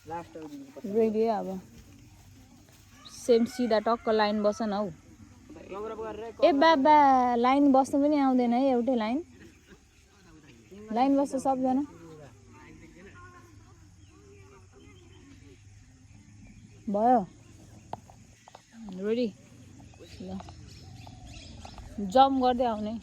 Ready अब same सिधा टक्क लाइन बस न हौ ए बाबा लाइन बस्नु पनि आउँदैन है एउटै लाइन बस्छ सबजना भयो रेडी ल जम्प गर्दै आउने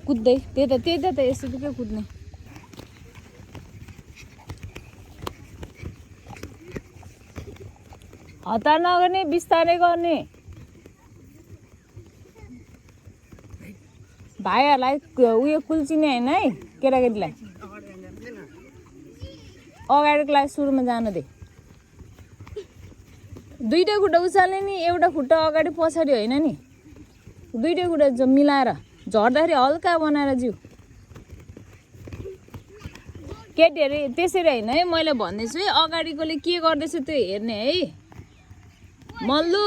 कुद्दै त्यही त यसरी के कुद्ने हतार नगर्ने बिस्तारै गर्ने भाइहरूलाई उयो कुल्चिने होइन है केटाकेटीलाई अगाडि क्लास सुरुमा जानु दे दुईटै खुट्टा उचाल्ने नि एउटा खुट्टा अगाडि पछाडि होइन नि दुईटै खुट्टा मिलाएर झर्दाखेरि हल्का बनाएर जिउ केटीहरू त्यसरी होइन है मैले भन्दैछु है अगाडिकोले के गर्दैछ त्यो हेर्ने है मल्लु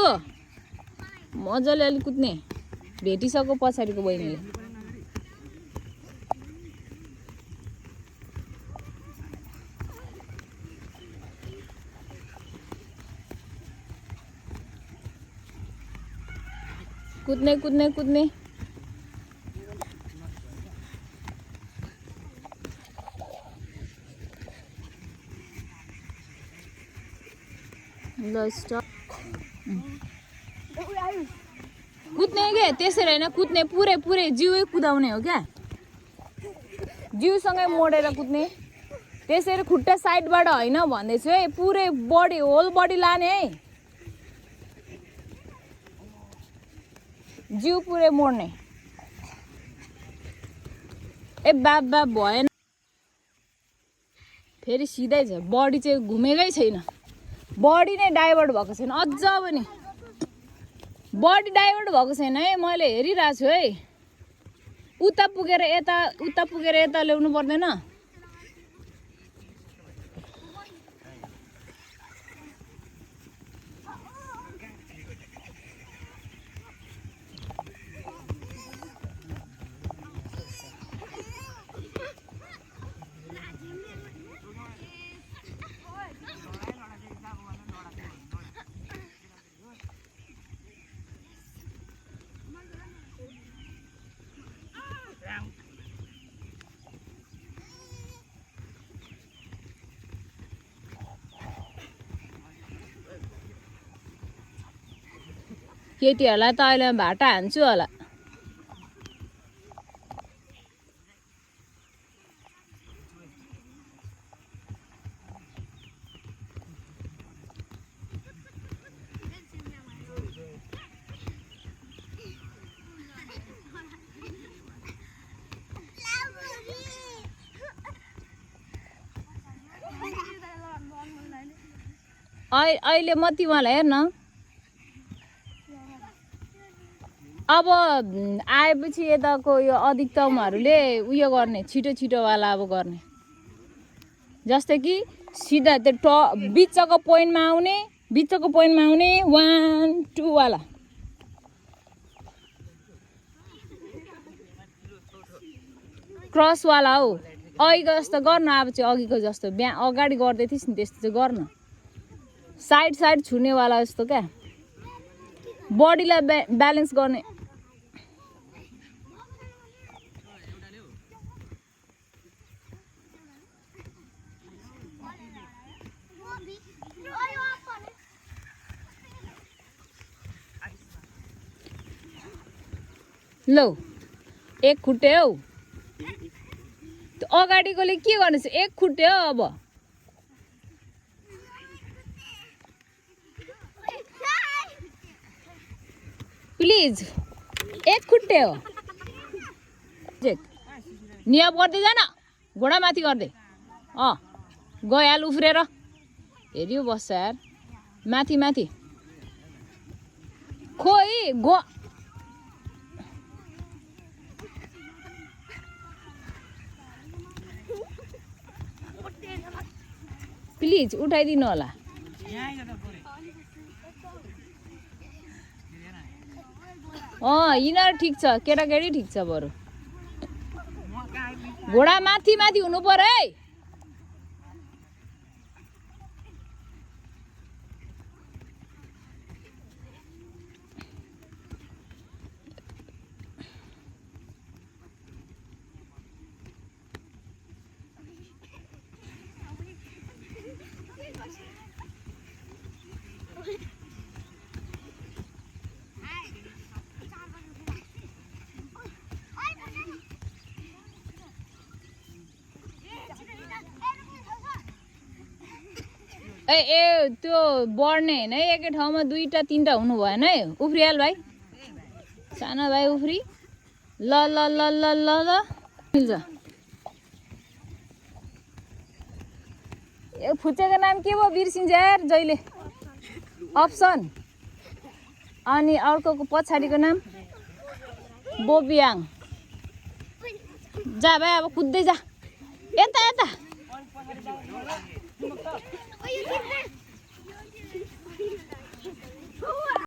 मजाले अलिक कुद्ने भेटिसक्यो पछाडिको बहिनीले कुद्ने कुद्ने कुद्ने ल स्टप कुद्ने के त्यसरी होइन कुद्ने पुरै जिउै कुदाउने हो क्या जिउसँगै मोडेर कुद्ने त्यसरी खुट्टा साइडबाट होइन भन्दैछु है पुरै बडी होल बडी लाने है जिउ पुरै मोड्ने ए बाबा भएन फेरि सिधै छ बडी चाहिँ घुमेकै छैन बडी नै डाइभर्ट भएको छैन अझ पनि बडी डाइभर्ट भएको छैन है मैले हेरिरहेको छु है उता पुगेर यता ल्याउनु पर्दैन केटीहरूलाई त अहिले भाटा हान्छु होला अहिले म तिमीलाई हेर्न अब आएपछि यताको यो अधिकतमहरूले उयो गर्ने छिटोवाला अब गर्ने जस्तै कि सिधा त्यो बिचको पोइन्टमा आउने 1 2 वाला क्रसवाला हो अघिको जस्तो गर्न अब चाहिँ अघिको जस्तो अगाडि गर्दै थिइस् नि त्यस्तो चाहिँ गर्न साइड छुनेवाला जस्तो क्या बडीलाई ब्यालेन्स गर्ने लौ एक खुट्टे हौ त्यो अगाडिकोले के गर्नेछ एक खुट्टे हो अब प्लिज एक खुट्टे हो नियम गर्दै जान घोडा माथि गर्दै गइहाल उफ्रेर हेरियो बस्छ यार माथि खोइ प्लिज उठाइदिनु होला यिनीहरू ठिक छ, केटाकेटी ठिक छ बरु। घोडा माथि माथि हुनु पर्यो है। ए त्यो बढ्ने होइन है, एकै ठाउँमा 2टा 3टा हुनु भएन है। उफ्रिहाल भाइ, सानो भाइ उफ्री। ल ल ल ल ल ल मिल्छ। ए फुच्चेको नाम के भयो बिर्सिन्छ यार जहिले। अप्सन अनि अर्कोको पछाडिको नाम बोबियाङ। जा भाइ अब कुद्दै जा, यता यता।